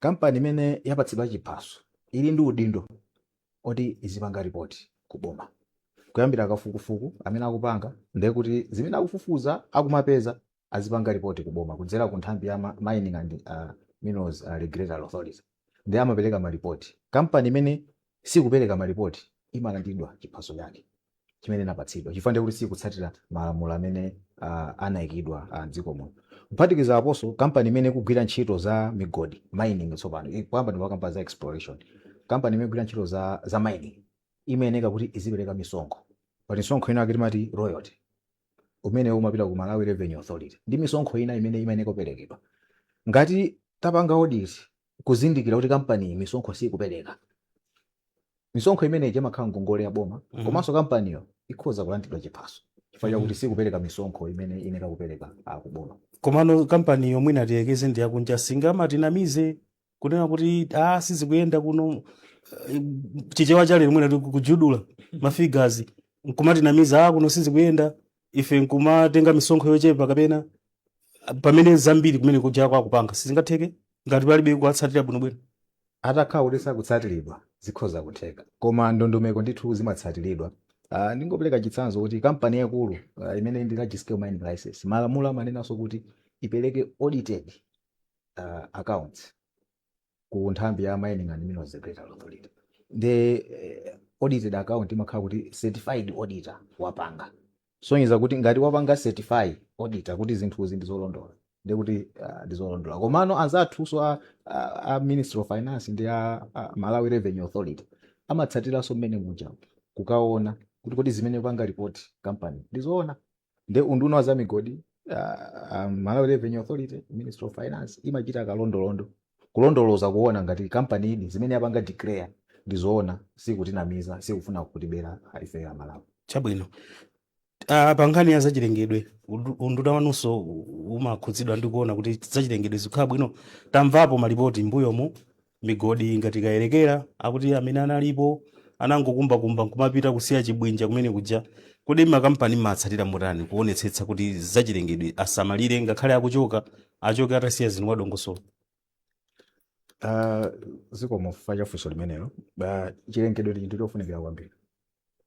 Kampani imene yapatsidwa chiphaso ili ndi udindo oti izipanga ripoti kuboma kuyambira kafukufuku amene akupanga, ndiye kuti zimene akufufuza akumapeza azipanga ripoti kuboma kudzera ku nthambi ya Mining and Minerals Regulatory Authority, ndiye amapereka malipoti. Kampani imene sikupereka malipoti imalandidwa chiphaso chake chimene inapatsidwa, chifukwa ndiye kuti sikutsatira malamulo amene anayikidwa mdziko muno. Kuphatikiza aponso, kampani imene ikugwira ntchito za migodi, mining, tsopano kuyamba ndi kampani za exploration, kampani imene ikugwira ntchito za mining imayeneka kuti izipereka misonkho. Pali misonkho ina timati royalty umene umapita ku Malawi Revenue Authority, ndi misonkho ina imene imayeneka kuperekedwa. Ngati tapanga audit kuzindikira kuti kampani misonkho sikupereka, misonkho imeneyi imakhala ngongole ya boma. Komanso kampaniyo ikhoza kulandidwa chiphaso chifukwa chakuti sikupereka misonkho imene iyenera kupereka kuboma. Komano kampani yomwe inatiyekeze ndi yakunja, singamatinamize kunena kuti sizikuyenda kuno, Chichewa cha lero mwina kujudula ma figures nkumatinamiza, kuno sizikuyenda, ife nkumatenga misonkho yochepa, kapena pamene zambiri kumene kuja kwakupanga sizingatheke ngati palibe kuwatsatira bwinobwino? Atakhala kuti sakutsatiridwa zikhoza kutheka, koma ndondomeko ndithu zimatsatiridwa. Ndingopereka chitsanzo kuti kampani yaikulu imene ndi large scale mining license, malamulo amanenanso kuti ipereke audited accounts ku nthambi ya Mining and Minerals Regulatory Authority. Ndi audited account imakhala kuti certified auditor wapanga, sonyeza kuti ngati wapanga certify auditor kuti zinthuzi ndi zolondola, ndi kuti ndi zolondola. Komano anzathunso a Ministry of Finance ndi a Malawi Revenue Authority amatsatiranso mmene muja kukaona kuti kodi zimene kupanga report company ndizoona. Ndi unduna wa zamigodi, Malawi Revenue Authority, Ministry of Finance imachita kalondolondo kulondoloza kuona ngati kampani ili zimene yapanga declare ndizoona, sikutinamiza, sikufuna kutibera ife ya Malawi. Chabwino. Pa nkhani ya zachilengedwe, unduna wanunso umakhudzidwa ndi kuona kuti zachilengedwe zikukhala bwino. Tamvapo malipoti mbuyomu, migodi ngati Kayelekera, akuti amene analipo anangokumbakumba nkumapita kusiya chibwinja kumene kuja. Kodi makampani matsatira motani kuonetsetsa kuti zachilengedwe asamalire, ngakhale akuchoka achoke atasiya zinthu mwadongosolo? Zikomo cha funso limenelo. Chilengedwe ndi chinthu chofunikira kwambiri.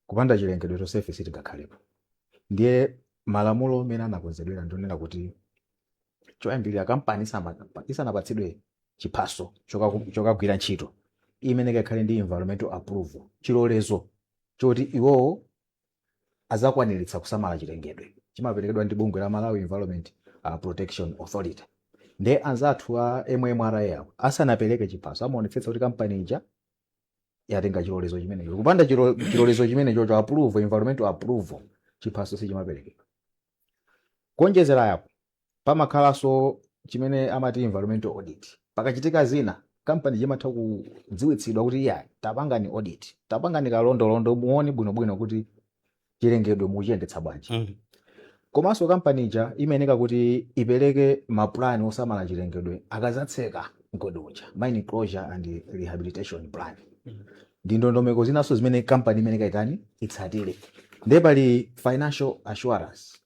Kupanda chilengedwe tonsefe sitingakhalepo. Ndiye malamulo amene anakonzedwera ndionena kuti choyambirira kampani isanapatsidwe chiphaso chokagwira ntchito, imene ikhale ndi environmental approval, chilolezo choti iwowo azakwaniritsa kusamala chilengedwe, chimaperekedwa ndi bungwe la Malawi Environment Protection Authority. Ndiye anzathu a MMRA awo asanapereke chiphaso amaonetsetsa kuti kampani ija yatenga chilolezo chimenecho. Kupanda chilolezo chimenecho cho approval, environmental approval, chiphaso sichimaperekedwa. Kuonjezera yapo, pamakhalanso chimene amati environmental audit. Pakachitika zina, kampani chimatha kudziwitsidwa kuti iya, tapangani audit, tapangani kalondolondo, muone bwinobwino kuti chilengedwe muchiyendetsa bwanji. Komanso kampani ija imayeneka kuti ipereke mapulani osamala chilengedwe akazatseka mgodi uja, mine closure and rehabilitation plan, ndi ndondomeko zinanso zimene kampani imene kaitani itsatire. Ndiye pali financial assurance,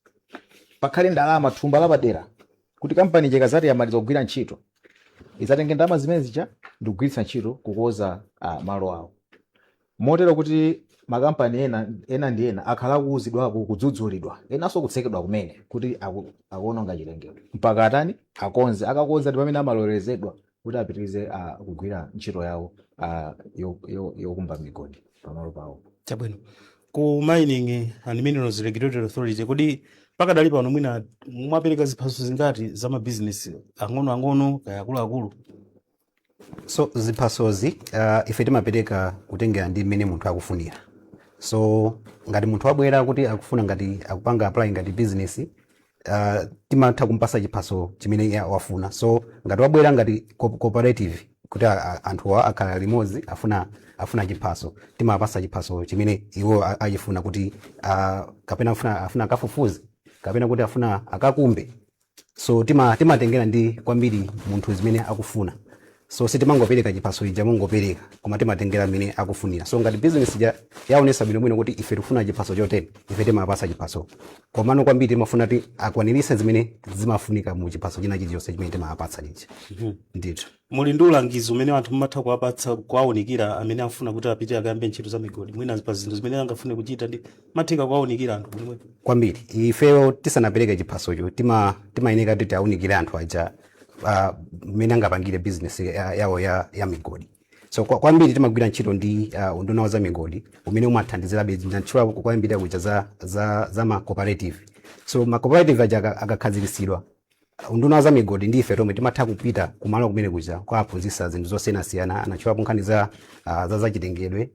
pakhale ndalama, thumba lapadera kuti kampani ija ikazati yamaliza kugwira ntchito izatenge ndalama zimene zija ndikugwiritsa ntchito kukoza malo awo, motero kuti makampani ena ena ndi ena akhala akuwuzidwapo, kudzudzulidwa, enanso kutsekedwa kumene kuti akuononga chilengedwe, mpaka atani, akonze. Akakonza ndi pamene amalolezedwa Kuti apitirize kugwira ntchito yawo yokumba migodi pamalo pawo. Chabwino. Ku Mining and Minerals Regulatory Authority, kodi pakadali pano mwina mwapereka ziphaso zingati za mabizinesi ang'onoang'ono kaya akuluakulu? So ziphasozi ife timapereka kutengera ndi mmene munthu akufunira. So ngati munthu wabwera kuti akufuna, ngati akupanga apply ngati business, timatha kumpasa chiphaso chimene iye wafuna. So ngati wabwera ngati cooperative kuti anthuwa akhala limodzi, afuna chiphaso, timapasa chiphaso chimene iwo achifuna kuti kapena afuna akafufuze kapena kuti afuna akakumbe. So timatengera ndi kwambiri munthu zimene akufuna. So sitimangopereka chiphaso ija mongopereka, koma timatengera mmene akufunira. So ngati business ija yaonesa bwinobwino kuti ife tikufuna chiphaso chotere, ife timapasa chiphaso. Komano kwambiri timafuna ti akwanirise zimene zimafunika mu chiphaso china chilichonse chimene timapatsa chija ndithu. Muli ndi ulangizi umene anthu mumatha kuwapatsa, kuwawunikira amene afuna kuti apite akayambe ntchito za migodi, mwina pa zinthu zimene angafune kuchita, ndi matheka kuwawunikira anthu bwinobwino? Kwambiri. Ifeyo tisanapereke chiphasocho timayeneka kuti tiawunikire anthu aja mmene angapangire business yawo ya migodi. So kwambiri timagwira ntchito ndi unduna wa za migodi umene umathandizirabe. Ntchito kwambiri kuja za ma cooperative. So ma cooperative aja akakhazikitsidwa, unduna wa za migodi ndi ife tomwe timatha kupita kumalo kumene kuja kuwaphunzitsa zinthu zosiyanasiyana. Anatchulapo nkhani za zachilengedwe,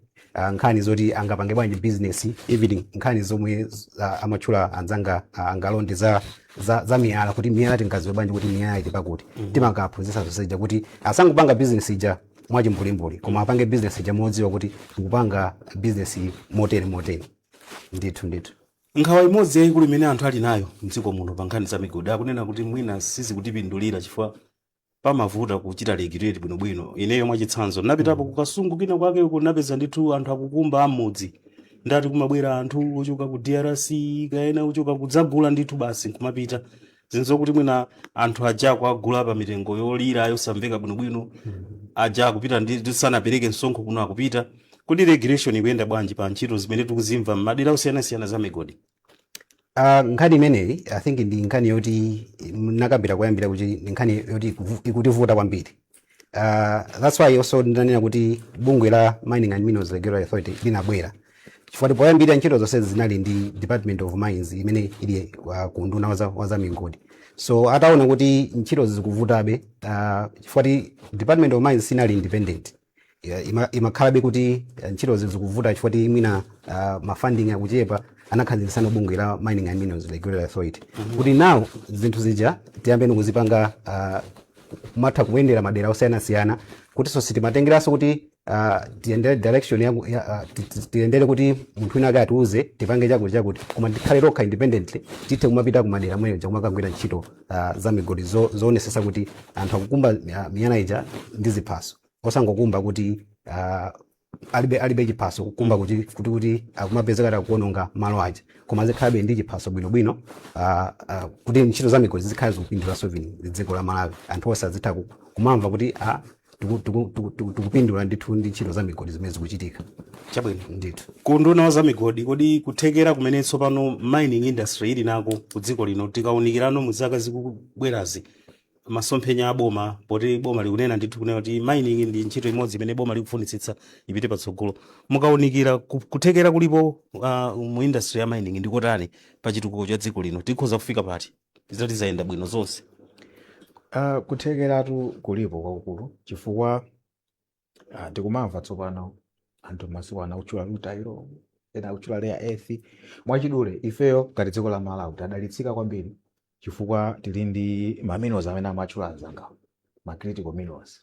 nkhani zoti angapange bwanji business, even nkhani zomwe amatchula anzanga angalonde za miyala, kuti miyala tingaziwe bwanji kuti miyala ili pakuti. Timakaphunzitsa zonseja kuti asangopanga business ija mwachimbulimbuli, koma apange business ija modziwa kuti tikupanga business motere motere ndithu ndithu. Nkhawa imodzi yayikulu imene anthu ali nayo mdziko muno pa nkhani za migodi, akunena kuti mwina sizikutipindulira chifukwa pamavuta kuchita regulate bwinobwino. Ineyo mwachitsanzo ndinapitapo ku Kasungu kina kwake uko, ndinapeza ndithu anthu akukumba amudzi, ndati kumabwera anthu ochoka ku DRC kaena ochoka kudzagula ndithu basi nkumapita, zinthu zokuti mwina anthu aja akuagula pa mitengo yolira yosamveka bwinobwino, aja akupita ndi sanapereke msonkho kuno akupita. Kodi regulation ikuyenda bwanji pa ntchito zimene tikuzimva m'madera osiyanasiyana za migodi? Nkhani imeneyi I think ndi nkhani yoti nakambira kuyambira kuti ndi nkhani yoti ikutivuta kwambiri. That's why also ndinanena kuti bungwe la Mining and Minerals Regulatory Authority linabwera chifukwa poyambira ntchito zonse zinali ndi Department of Mines imene ili ku unduna wa za migodi. So ataona kuti ntchito zikuvutabe, chifukwa ti Department of Mines sinali independent, imakhalabe kuti ntchito zikuvuta chifukwa ti mwina ma funding akuchepa, anakhazikitsana bungwe la Mining and Minerals Regulatory Authority kuti now zinthu zija tiyambeni kuzipanga, kumatha kuyendera madera osiyanasiyana, kuti so sitimatengeranso kuti tiyendere direction ya, tiyendere kuti munthu wina ake atiuze tipange chakuti chakuti, koma tikhale tokha independently, tithe kumapita kumadera mweneja kumakagwira ntchito za migodi zoonesesa kuti anthu akukumba miyala ija ndi ziphaso, osangokumba kuti alibe chiphaso, kukumba kuti akumapezeka kuti akuononga malo aja, koma zikhalabe ndi chiphaso bwinobwino, kuti ntchito za migodi zikhale zikupindula vini dziko la Malawi, anthu onse azitha kumamva kuti tikupindula ndithu ndi ntchito za migodi zimene zikuchitika. Chabwino. Ndithu. Ku unduna wa za migodi, kodi kuthekera kumene tsopano mining industry ili nako ku dziko lino, tikaunikirano mu zaka zikubwerazi, masomphenya a boma, poti boma likunena ndithu kunena kuti mining ndi ntchito imodzi imene boma likufunitsitsa ipite patsogolo, mukaunikira kuthekera kulipo mu industry ya mining ndikotani pa chitukuko cha dziko lino? Tikhoza kufika pati zitati zayenda bwino zonse? Kuthekeratu kulipo kwakukulu chifukwa tikumamva tsopano anthu masiku ano akutchula rutile, ena akutchula rare earth. Mwachidule, ifeyo ngati dziko la Malawi tadalitsika kwambiri chifukwa tili ndi ma minerals amene amatchula anzangawo, ma critical minerals,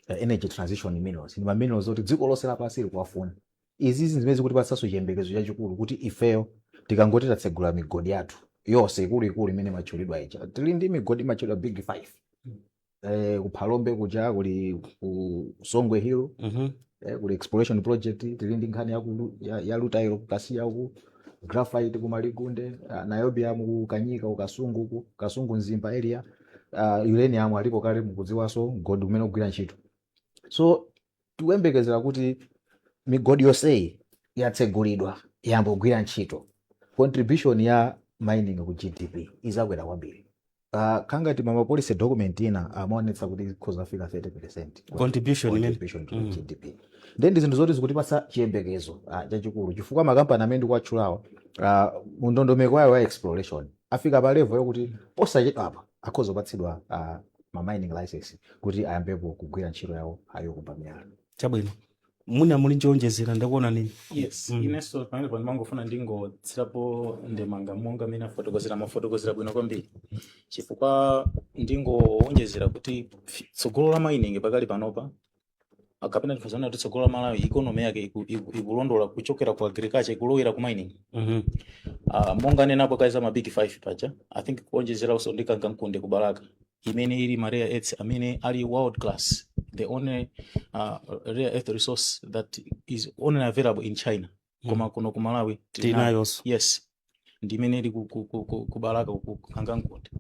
energy transition minerals, ndi ma minerals oti dziko lonse lapansi likuwafuna. Izizi zimene zikutipatsanso chiyembekezo chachikulu kuti ifeyo tikangoti tatsegula migodi yathu yonse ikuluikulu imene imatchulidwa ija, tili ndi migodi imatchulidwa Big Five, kuphalombe kuja kuli ku Songwe Hill, kuli exploration project, tili ndi nkhani ya rutile ku Kasiya uku, graphite ku Maligunde, niobium ku Kanyika, ku Kasungu, ku Kasungu Mzimba area, uranium alipo kale, mukudziwanso mgodi umene ugwira ntchito. So tikuyembekezera kuti migodi yonseyi yatsegulidwa, yambogwira ntchito, contribution ya mining ku GDP izakwera kwambiri. Kangati ma policy document ina amaonetsa kuti ikhoza kufika 30% Contribution imene. Contribution to GDP. Then ndi zinthu zoti zikutipatsa chiyembekezo chachikulu, chifukwa makampani amene ndikuwatchulawa, mu ndondomeko yawo ya exploration afika pa level yokuti posachedwa apa akhoza kupatsidwa ma mining license kuti ayambepo kugwira ntchito yawo yokumba miyala. Chabwino, mwina muli nchowonjezera, ndakuona nini? Yes. Inenso pamene ndimangofuna ndingotsirapo ndemanga monga amene afotokozera, mafotokozera bwino kwambiri, chifukwa ndingowonjezera kuti tsogolo la mining pakali panopa, kapena tifanana kuti tsogolo la Malawi, economy yake ikulondola kuchokera ku agriculture ikulowera ku mining. Monga nenapo kale za ma big five paja, I think kuonjezeranso ndi Kangankunde ku Balaka imene ili ma rare earths amene ali world class, the only rare earth resource that is only available in China, koma kuno ku Malawi tili nayo. Tinayonso. Yes, ndi imene ili ku Balaka, ku Kangankunde.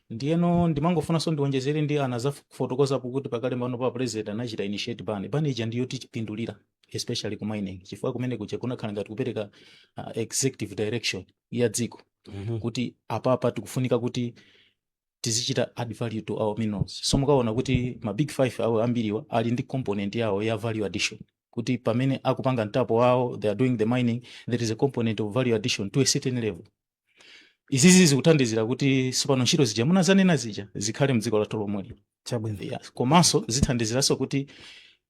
Ndiyeno ndimangofunanso ndiwonjezere ndi ana zafotokozapo kuti pakali pano pa president anachita initiate ban. Ban ija ndiyo tichipindulira, especially ku mining, chifukwa kumene kuja kunakhala ngati kupereka executive direction ya dziko kuti apapa tikufunika kuti tizichita add value to our minerals. So mukaona kuti ma big five awo ambiriwa ali ndi component yawo ya value addition, kuti pamene akupanga mtapo wawo, they are doing the mining, there is a component of value addition to a certain level. Izizi zikuthandizira kuti sopano ntchito zija munazanena zija zikhale mdziko lathu lomweli. Chabwino. Yeah. Komanso zithandiziranso kuti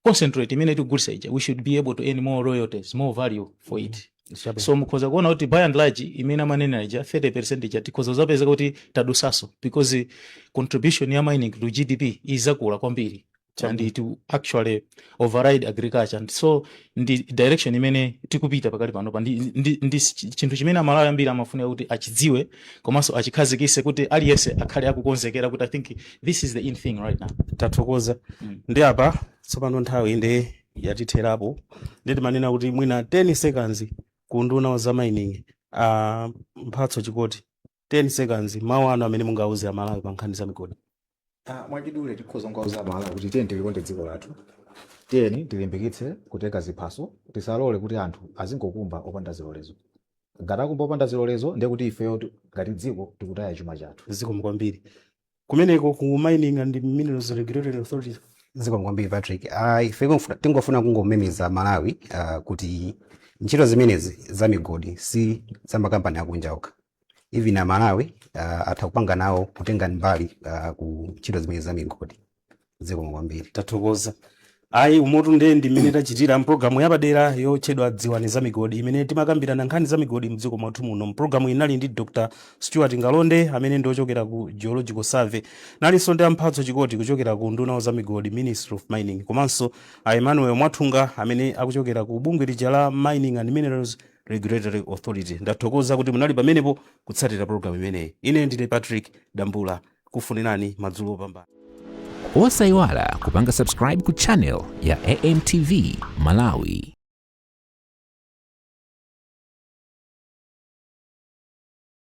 concentrate imene tikugulisa ija, we should be able to earn more royalties, more value for it. Chabwino. So mukhoza kuona kuti by and large imene amanena ija 30% ija tikhoza zapeza kuti tadusaso, because contribution ya mining to GDP izakula kwambiri and it will actually override agriculture. And so ndi direction imene tikupita pakali panopa, ndi chinthu chimene Amalawi ambiri amafunika kuti achidziwe komanso achikhazikise, kuti aliyense akhale akukonzekera kuti I think this is the in thing right now. Tathokoza. Ndi apa tsopano nthawi ndi yatitherapo, ndi timanena kuti mwina 10 seconds ku nduna za mining, Mphatso Chikoti, 10 seconds, mawu anu amene mungauze Amalawi pa nkhani za migodi. Mwachidule tikhoza kungauza Amalawi kuti tiyeni tilikonde dziko lathu, tiyeni tilimbikitse kutenga ziphaso, tisalole kuti anthu azingokumba opanda zilolezo. Ngati akumba opanda zilolezo, ndiye kuti ifeyo ngati dziko tikutaya chuma chathu. Zikomo kwambiri. Kumeneko ku Mining and Minerals Regulatory Authority. Zikomo kwambiri, Patrick. Ife tingofuna kungomemeza Malawi kuti ntchito zimenezi za migodi si za makampani akunja okha, even Amalawi atha kupanga nawo, kutenga mbali ku ntchito zimenezi za migodi. Zikomo kwambiri. Tathokoza. Ayi, umotu nde ndi mmene tachitira mpulogalamu yapadera yotchedwa Dziwani za Migodi, imene timakambirana nkhani za migodi mdziko mwathu muno. Mpulogalamu inali ndi Dr Stuart Ngalonde amene ndi ochokera ku Geological Survey, nalinso ndi Amphatso Chikoti kuchokera ku nduna za migodi, Ministry of Mining, komanso a Emmanuel Mwathunga amene akuchokera ku bungwe lija la Mining and Minerals Regulatory Authority. Ndathokoza kuti munali pamenepo kutsatira pulogalamu imeneyi. Ine ndine Patrick Dambula, kufunirani madzulo opambana. Osayiwala kupanga subscribe ku channel ya AMTV Malawi.